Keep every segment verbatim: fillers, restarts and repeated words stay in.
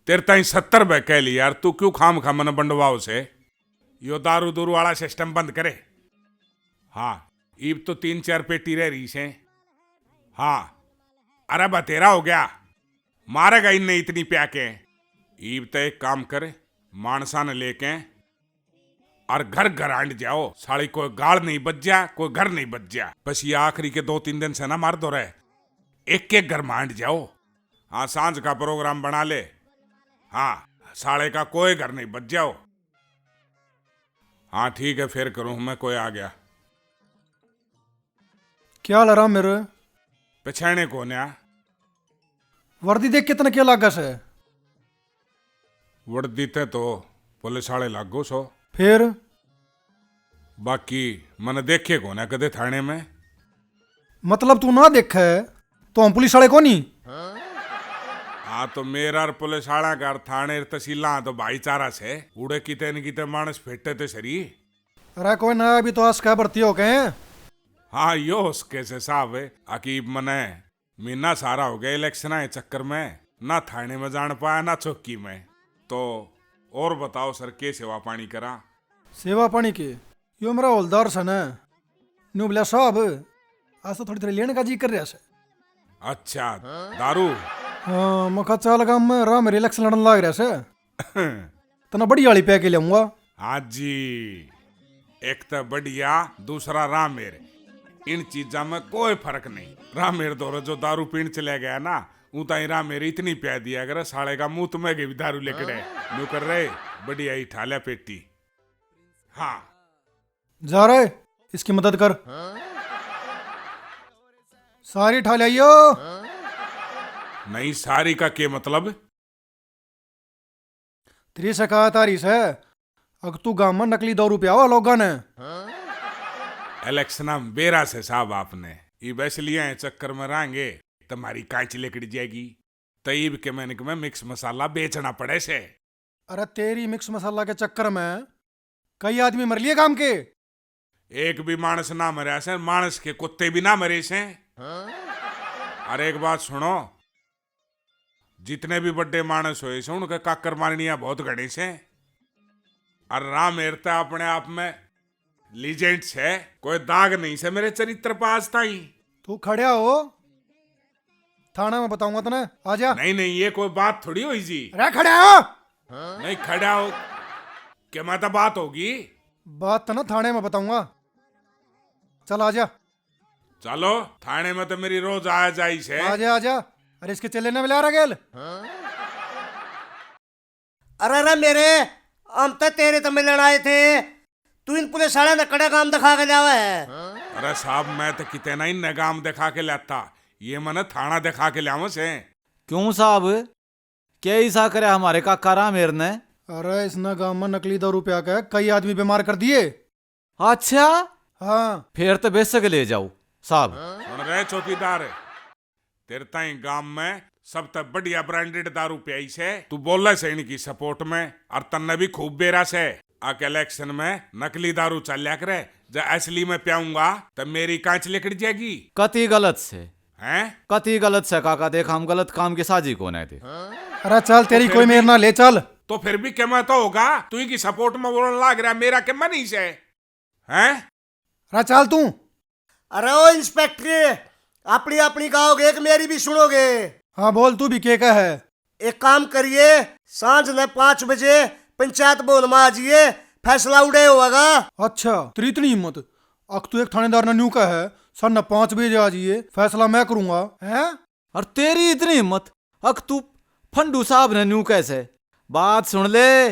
तेरे ताई सत्तर बै कह ली यार, तू क्यों खाम खा मने बंडवाओ से? यो दारू दूरू वाला सिस्टम बंद करे। हाँ, ईब तो तीन चार पेटी रह रही से। हाँ, अरे बतेरा हो गया, मारेगा इनने इतनी प्या के। ईब तो एक काम कर, मानसा ने लेके और घर घर आंट जाओ, साली कोई गाल नहीं बज्या, कोई घर नहीं बज्या। बस ये आखिरी के दो तीन दिन से ना मार दो रहे, एक एक घर में आंट जाओ। हाँ, सांझ का प्रोग्राम बना ले। हाँ, साले का कोई घर नहीं बज्या हो। हाँ ठीक है, फिर करूँ मैं, कोई आ गया। क्या हाल है राम मेरे? पछाणे कोन्या। वर्दी देख कितना क्या लागा से? वर्दी ते तो पुलिस वाले लागो सो। फिर? बाकी मने देखे कोन्या कदे थाने में। मतलब तू ना देखे तो हम पुलिस वाले कोनी? हाँ तो मेरा और पुलिस वाला का और थाने और तहसीला तो भाईचारा से। उड़े किते न किते मानस फेटे ते सरी। अरे कोई ना, अभी तो आस का भर्ती हो गए हैं। हाँ, यो उसके से साहब, अकीब मने महीना सारा हो गया इलेक्शन के चक्कर में, ना थाने में जान पाया ना चौकी में। तो और बताओ सर, के सेवा पानी करा? सेवा पानी के? यो मेरा हौलदार से ना, न्यू बोला साहब, आज तो थोड़ी थोड़ी लेने का जी कर रहा से। अच्छा, दारू? हाँ, मखा चाल गाम में राम मेरे इलेक्शन लड़न लाग रहा से। तना बढ़िया वाली पै के लियाऊंगा। हाँ जी, एक तो बढ़िया, दूसरा रामेर। इन चीजा में कोई फर्क नहीं। रामेर धोरे जो दारू पीण चले गया ना, ऊ ताई रामेर इतनी प्या दिया करे, साले का मुंह में भी दारू लिकड़े। न्यू कर रहे, बढ़िया ही ठा लिया पेटी। हाँ। जा रहे, इसकी मदद कर। सारी ठा लियाइयो। नहीं, सारी का के मतलब? तेरी शिकायत आ रही से, अक तू गांव में नकली दारू पियावा लोगां ने। इलेक्शना में बेरा से साहब आपने, इब इसलिए चक्कर में रहेंगे, तुम्हारी कांच लिकड़ जाएगी। तईब के मैंने के मैं मिक्स मसाला बेचना पड़े से। अरे तेरी मिक्स मसाला के चक्कर में कई आदमी मर लिए गांव के। एक भी मानस ना मरया से, मानस के कुत्ते भी ना मरे से। और एक बात सुनो, जितने भी बड़े मानस होए से, उनके काकर मारनिया बहुत घणे से। और राम हेरता अपने आप में लीजेंड से, कोई दाग नहीं से मेरे चरित्र पे आज ताई। तू खड़ा हो, थाना में बताऊंगा तने, आजा। नहीं, नहीं, ये कोई बात थोड़ी हुई जी। अरे खड़ा हो। नहीं, खड़ा हो, के मैं तो बात होगी। बात तो ना थाने में बताऊंगा, चल आजा। चलो, थाने में तो मेरी रोज आया जाई से। आजा, आजा। अरे इसके चेले ने मिला रहा गेल। अरे, अरे मेरे, हम तो तेरे तो मिलण आए थे, तू इन पुलिस वाले ने कड़े काम दिखा के लावे है। अरे साहब, मैं तो किते ना इनने काम दिखा के लाता, ये मने थाना दिखा के लावे से। क्यों साहब, क्या ऐसा करे हमारे काका रामेर ने? अरे इसने गांव में नकली दारू पिया के कई आदमी बीमार कर दिए। अच्छा? हाँ। फिर तो बेशक ले जाओ साहब। सुन रहे चौकीदार, तेरे ताई गांव में सबसे बढ़िया ब्रांडेड दारू पियाई से। तू बोले से इनकी सपोर्ट में, और तन्ने भी खूब बेरा से। आके इलेक्शन में नकली दारू चल्या करे, जब असली में पियाऊंगा तो मेरी कांच लिकड़ जाएगी। कति गलत से। हैं? कति गलत से काका, देख हम गलत काम के साझी कौन है थे। अरे चल, तेरी कोई मेर ना ले चल। तो फिर भी के मैं तो होगा, तू ही की सपोर्ट में बोलने लाग रहा, मेरा के मन ही से। हैं? अरे चल तू। अरे ओ इंस्पेक्टर, अपनी अपनी गाओगे कि मेरी भी सुनोगे? हाँ बोल, तू भी के कह है? एक काम करिए, सांझ ने पाँच बजे पंचायत भवन में आ जाइए, फैसला उड़े होगा। अच्छा, तेरी इतनी हिम्मत? अक तू एक थानेदार ने न्यू कह है, साढ़े पाँच बजे आ जाइए, फैसला मैं करूंगा। हैं? और तेरी इतनी हिम्मत, अक तू फंडू साहब ने न्यू कह से? बात सुन ले,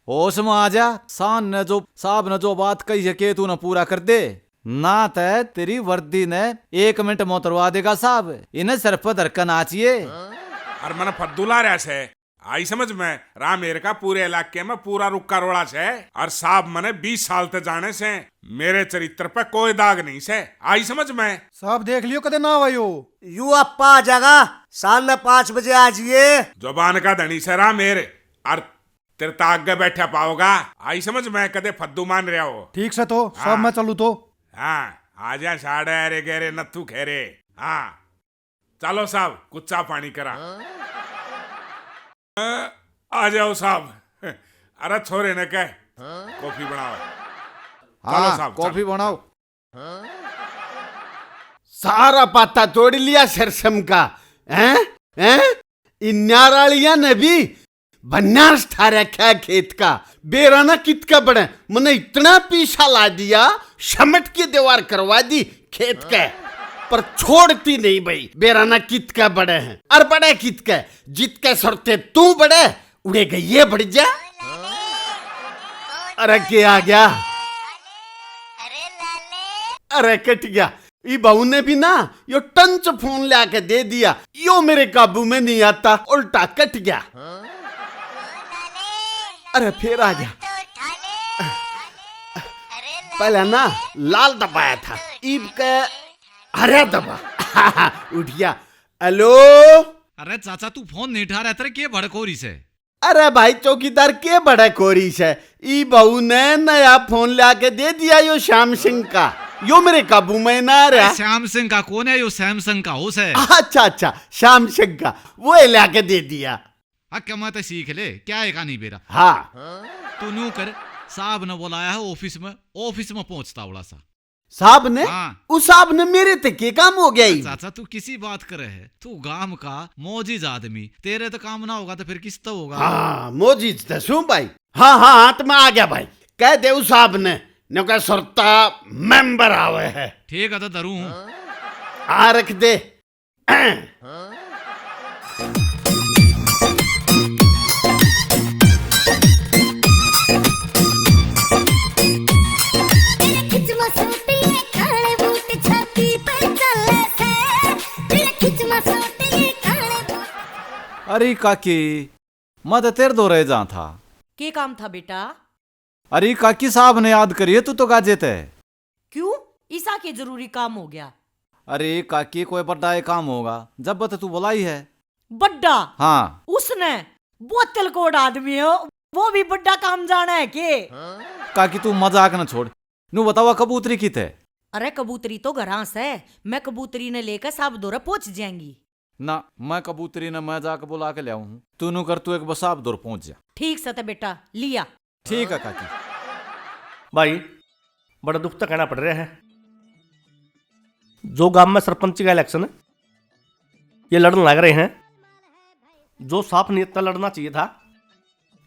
होश में आ जा। सान ने जो, साहब ने जो बात कही है, के तू ना पूरा कर दे, ना तै तेरी वर्दी ने एक मिनट में उतरवा देगा साहब। इन्हें सर पे धर के नाचिए। अरे मने फद्दू ला रहा से, आई समझ में? रामेर का पूरे इलाके में पूरा रुक्का रोला से, और साहब मने बीस साल ते जाने से, मेरे चरित्र पे कोई दाग नहीं से। आई समझ में? साहब देख लियो कदे ना आयो। यू आपा आ जाएगा, शाम में पाँच बजे आ जाइए। जुबान का धनी से रामेर, और तेरे ता आगे बैठा पाओगा। आई समझ में? कदे फद्दू मान रहा हो। ठीक से तो साहब, हाँ। मैं चलू तो। हाँ, आजा साड़े रे गहरे नथु खेरे। हाँ, चलो साहब, कुछ चा पानी करा। आ जाओ साहब। अरे छोरे ने कह, कॉफी बनाओ। चलो हाँ, साहब, कॉफी चलो। बनाओ। सारा पाता तोड़ लिया सरसम का, हैं? हैं? इन्यारालियां ने भी बन्यास ठा रखा है खेत का। बेरा ना कित का बड़े, मने इतना पीसा ला दिया, समट की दीवार करवा दी खेत के, पर छोड़ती नहीं भाई। बेरा ना कित का बड़े हैं, और बड़े कित के, जित के सरते तू बड़े, उड़े गई ये बड़ जा। अरे के आ गया? अरे कट गया। ई बहू ने भी ना यो टंच फोन ला के दे दिया, यो मेरे काबू में नहीं आता, उल्टा कट गया। अरे फिर आ गया। पहले ना लाल दबाया था, ईब के हरा दबा। उठ गया। हेलो। अरे चाचा, तू फोन नहीं उठा रहा, तेरे के भड़क हो रही से? अरे भाई चौकीदार, के भड़क हो रही से? ई बहू ने नया फोन ला के दे दिया यो श्याम सिंह का, यो मेरे काबू में ना रहा। अरे श्याम सिंह का कौन है, यो सैमसंग का हो से। अच्छा अच्छा, श्याम सिंह का, वो ही ला के दे दिया। हक मैं तो सीख ले, क्या है का नहीं बेरा। हाँ। तू न्यू कर, साहब ने बुलाया है ऑफिस में, ऑफिस में पहुंचता बड़ा सा। साहब ने? हाँ। उस साहब ने मेरे ते के काम हो गया ही? चाचा, तू किसी बात करे है? तू गांव का मोजिज आदमी, तेरे तो काम ना होगा तो फिर किस तो होगा? हाँ, मोजिज तो सूं भाई। हाँ हाँ हाँ, तो मैं आ गया भाई। कह दे उस साहब ने, न्यू कह सुरता मेंबर आवे है। ठीक है, तो धरू हूँ। आ रख दे। अरे काकी, मैं तो तेरे दो रह जा था। के काम था बेटा? अरे काकी, साहब ने याद करिए तू तो गाजे ते। क्यों, इसा के जरूरी काम हो गया? अरे काकी, कोई बड़ा ही काम होगा, जब तो तू बुलाई है। बड्डा? हाँ। उसने बोतल कोड आदमी हो, वो भी बड्डा काम जाना है के? काकी, तू मजाक न छोड़। नू बतावा, कबूतरी कित है? अरे, कबूतरी तो घरां से, मैं कबूतरी ने लेकर साहब धोरे पहुंच जाएंगी। ना, मैं कबूतरी ने मैं जाके बुला के ल्याऊं हूँ। तू नू कर, तू एक बस साहब धोरे पहुंच जा। ठीक से तो बेटा, लिया। ठीक है काकी। भाई, बड़ा दुख तो कहना पड़ रहा है। जो गांव में सरपंच का इलेक्शन है, ये लड़न लग रहे हैं। जो साफ नीयत से लड़ना चाहिए था,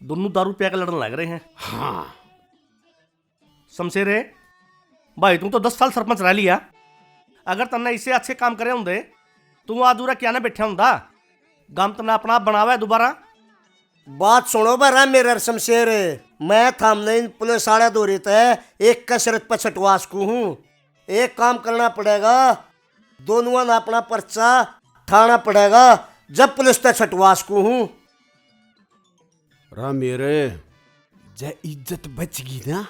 दोनों दारू पिया के लड़न लग रहे हैं। हाँ। शमशेरे, भाई, तू तो दस साल सरपंच रह लिया। अगर तन्ने इसे अच्छे काम करे होंदे, तू आज उरा क्या ना बैठा होंदा? गांव तन्ने अपना आप बनावा है दोबारा। बात सुनो बे रामेर अर शमशेर, मैं थामने इन पुलिस आले धोरे तै एक कसरत पे छटवा सकूं हूं। एक काम करना पड़ेगा, दोनुआ ने अपना पर्चा ठाना पड़ेगा, जब पुलिस तै छटवा सकूं हूं। रामेर, जै इज्जत बच गई ना,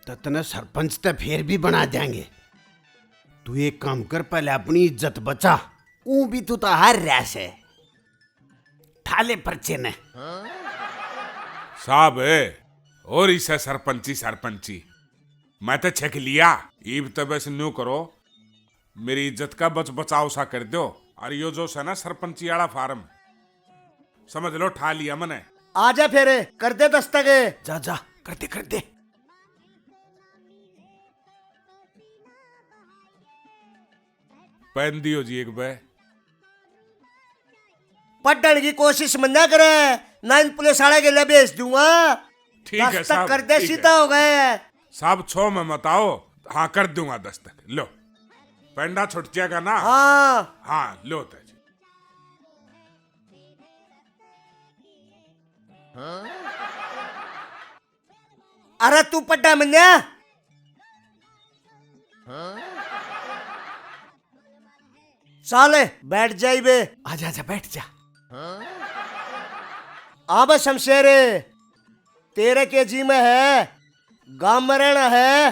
तो तन्ने सरपंच तै फेर भी बना देंगे। तू एक काम कर, पहले अपनी इज्जत बचा। ऊं भी तू तो हार रहा से। ठा ले पर्चे ने। साहब, और इसे सरपंची, सरपंची। मैं तो छक लिया। ईब तो बस न्यू करो, मेरी इज्जत का बच बचाव सा कर दो। और यो जो से ना सरपंची आला फार्म, समझ लो ठा लिया मने। आजा फेर, कर दे दस्तक। जा, जा, कर दे, कर दे। पहन दियो जी एक बे। पढ़ने की कोशिश मन्ना करे, ना इन पुलिस वाले के लिए भेज दूंगा। ठीक है दस्तक साहब, कर दे, ठीक है। सीधा हो गए। साहब, छो में मत आओ। हाँ, कर दूंगा दस्तक। लो, पेंडा छुट जाएगा ना? हाँ। हाँ, लो तो जी। अरे तू पड्डा मन्या। चाल, बैठ जाई बे। आजा, आजा, बैठ जा। आबे शमशेर, तेरे के जी में है, गांव में रहना है,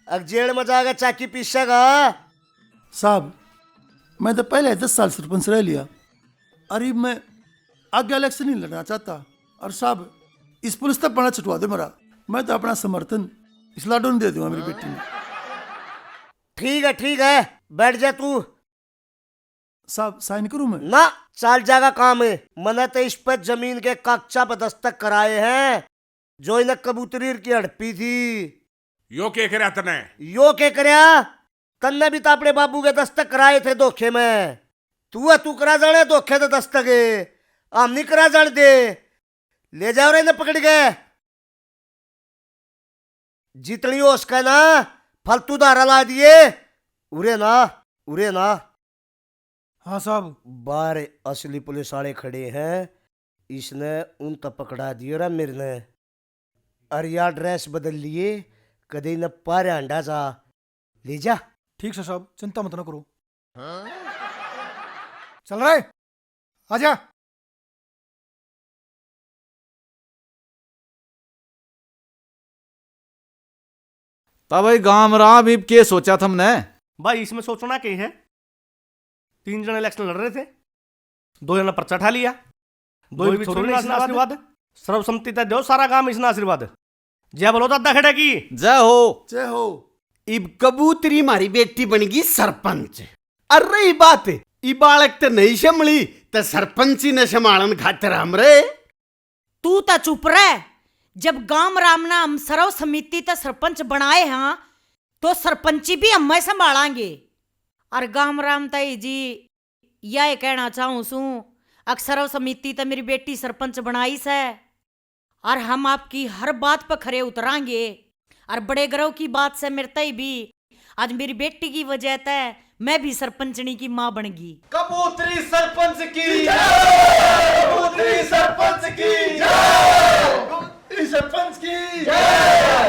अक जेल में जाके चाकी पीसेगा। साहब, मैं तो पहले दस साल सरपंच रह लिया। अरे, मैं आगे इलेक्शन नहीं लड़ना चाहता। और साहब, इस पुलिस तक पना छुटवा दे मेरा। मैं तो अपना समर्थन इस लाडो ने दे दूंगा, मेरी बेटी ने। ठीक है, ठीक है, बैठ जा तू। साहब, साइन करूं मैं? ना, चल जाएगा काम। मने तो इस पे जमीन के कागजा पे दस्तक कराए हैं, जो इन्हें कबूतरी की हड़पी थी। यो के करया तने? यो के करया? तन्ने भी तो अपने बाबू के दस्तक कराए थे धोखे में। तू है, तू करा जाने धोखे ते दस्तक, हम नहीं करा जान दे। ले जाओ रे इन्हें पकड़ के। जितनी हो सके ना, फालतू धारा ला दिए। उरे ना, उरे ना। हाँ साहब। बाहर असली पुलिस वाले खड़े हैं, इसने उन तक पकड़ा दियो रा मेरे ने। अर या ड्रेस बदल लिए, कदे इन्हें पारे हांडा जा। ले जा। ठीक से साहब, चिंता मत ना करो। चल रहे, आजा। ता भाई गाम राम, इब के सोचा थमने? भाई, इसमें सोचना के है? तीन जने इलेक्शन लड़ रहे थे, दो जने पर्चा ठा लिया, दो दो ही भी छोड़ो छोड़ो ना इसने आशीर्वाद। आशीर्वाद। सर्वसम्मति तय दो सारा गाम इसने आशीर्वाद। जय बोलो दादा खड़े की। जय हो। जय हो। इब कबूतरी म्हारी बेटी बन गई सरपंच। अर रही बात, ई बालक ते नहीं संभली, ते सरपंची ने संभालन खातर हमरे। तू तो चुप रह। जब गाम राम ने हम सर्व समिति ते सरपंच बनाए हाँ, तो सरपंची भी हम संभालांगे। और गाम राम ताई जी, या कहना चाहूँ सूं, अक सर्व समिति ते मेरी बेटी सरपंच बनाई सै, और हम आपकी हर बात पर खरे उतरांगे। और बड़े गर्व की बात से मेरे ताई भी, आज मेरी बेटी की वजह तै मैं भी सरपंचनी की माँ बन गई। कबूतरी सरपंच की जय। कबूतरी सरपंच की जय। कबूतरी सरपंच की जय।